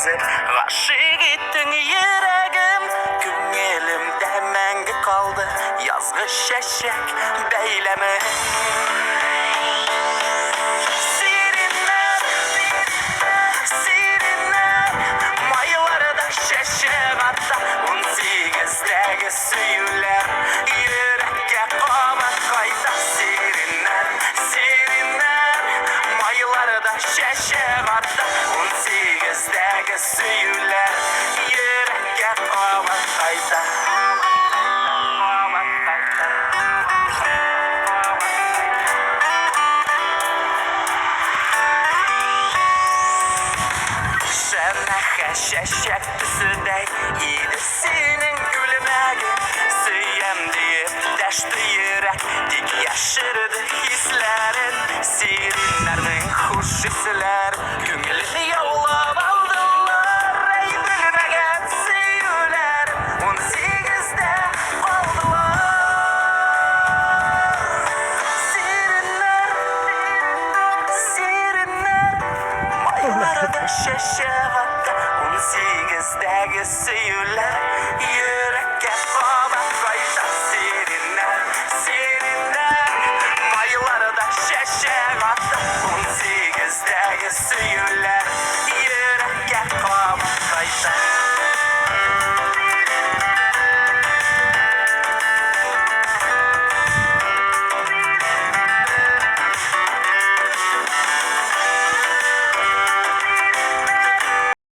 Сизеп гашыйк иттең йөрәгем. Күңелемдә мәңге калды язгы чәчәк бәйләме. Сиреннәр, сиреннәр, майларда чәчәк ата. 18-дәге сөюләр йөрәккә кабат кайта. Сиреннәр, сиреннәр, майларда чәчәк ата. 18-дәге сөюләр йөрәккә кабат кайта. Кабат кайта. Шәмәхә чәчәк төседәй иде синең күлмәгең. Сөям диеп дәште йөрәк, тик яшерде хисләрен. Сиреннәрнең хуш исләр күңелен яулап алдылар. Әй, белмәгән сөюләр 18-дә калдылар. Сиреннәр, сиреннәр, майларда чәчәк.